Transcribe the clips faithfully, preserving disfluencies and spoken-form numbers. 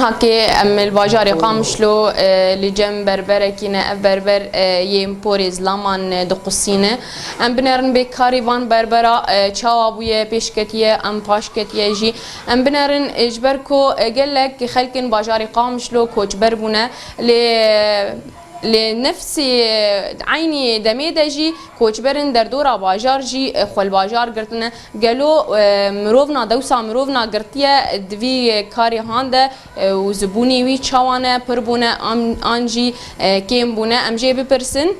Hakê em li bajarê Qamişlo, e, li cem berberekî ne, ev berber, e, yên porê zilaman, e, diqusîne. Em binerin bê karê van berbera, e, çawa bûye, pêş ketiye, em paş ketiye jî. Em binerin, e, ji ber ku, e, gelek xelkin bajarê Qamişlo koçber bûne. Lê, lê nefsî, e, eynî demê de jî koçberin derdora bajar jî, e, xwe li bajar girtine. Gelo, e, mirovna dewsa mirovna girtiye di vî karê han de, e, û zibûnê wî çawa ne, pir bûne, an, an jî, e, kêm bûne? Em jê bipirsin.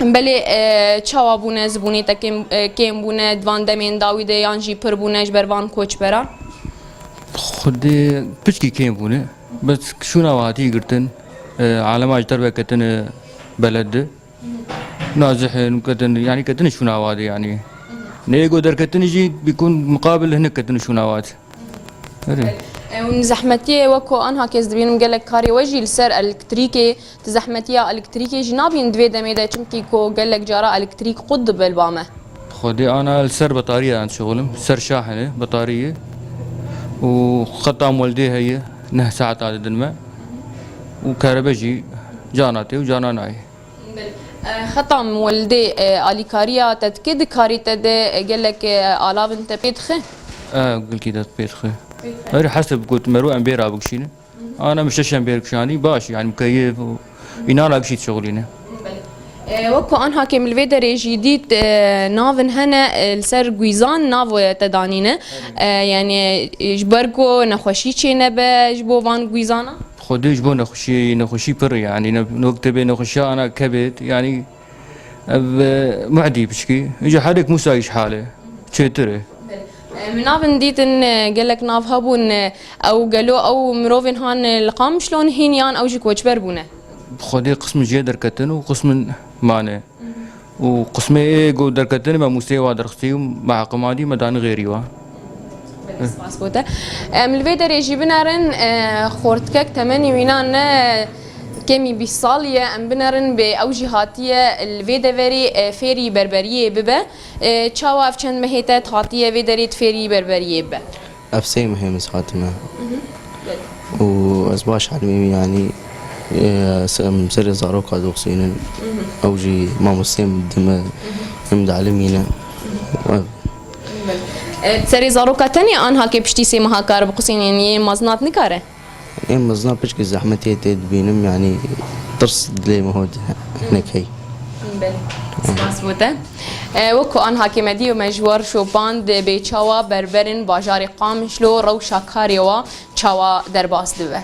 Belê, e, çawa bûne, zibûnê te kêm, e, kêm bûne, di van demên dawî de yan jî pir bûne ji ber van koçberan? Xwedê piçkî kêm bûne. Bes şûna we hatî girtin, e, alema ji derve ketine beled de. Nazih in, ketin, yani ketin şûna wade yani. Ne ego derketin jî bikun muqabil hinek ketin şûna wade. Erê. E, hûn zehmetiyê wek ku anha kes dibînim gelek karê we jî li ser elektrîkê, di zehmetiya elektrîkê jî nabîn di vê demê de, çimkî ku gelek cara elektrîk qut dibe li ba me. Xwedê ana li ser betarî yan şixulim, ser şahine betarî ye. Û xeta moldê heye, neh saeta didin me. Û kerebe jî cana tê û cana nayê. Belê. E, xeta miweldê, e, alîkariya te dike di karê te de, e, gelek, e, alavin te pê dixe? E, gelkî te pê dixe. Pê dixe. Her hesab got mero em bê rabikşîne. Ana mişteşen bê kişanî baş, yani mukeyef û înan rabikşît şixulîne. Belê. E, wek ku anha ke min li vê derê jî dît, e, navin hene, e, li ser gwîzan nav te danîne. E, yani, e, ji ber ku nexweşî çê nebe ji bo van gwîzana? Xwedê ji bo nexweşî, nexweşî pir e, yanî ne, wek tê bê nexweşiya ana kebêt, yanî ev, e, muhdî pişkî. Îca herek Musa îş hale. Çêtir e. E, min navin dîtin, e, gelek nav hebûn, e, ew gelo ew mirovên han, e, li Qamişlo hîn yan ew jî koçber bûne? Xwedê qismin jê derketin û qismin mane. Û qismê ê ku derketin me mûsê wa derxistî û me heqimandî me danî xêrî wa. Belê, spas bo te. Em li vê derê jî binerin, e, xortkek temenî wîna ne kemî bîst salî ye, em binerin bê ew jî hatiye li vê deverê, e, fêrî berberiyê bibe. E, çawa ev çend mehê te hatiye vê derê di fêrî berberiyê bibe? Ev sê mehê min hatime. Û ez baş helimî, yanî, e, se-, em serê zaroka doxsînin. Ew jî mamostê min dime, em dihelimîne. Ev. E, serê zaroka tenê anha ke piştî sê meha kar biqusînin, yê mezin hat nikare? Ê mezin piçkî zehmetê tê dibînim, yanî tirs dilê min hot nekey. Belê. Spas bo te. E, wek ku anha ke me dî me ji we re şopand, bê çawa berberên bajarê Qamişlo rewşa karê wa çawa derbas dibe?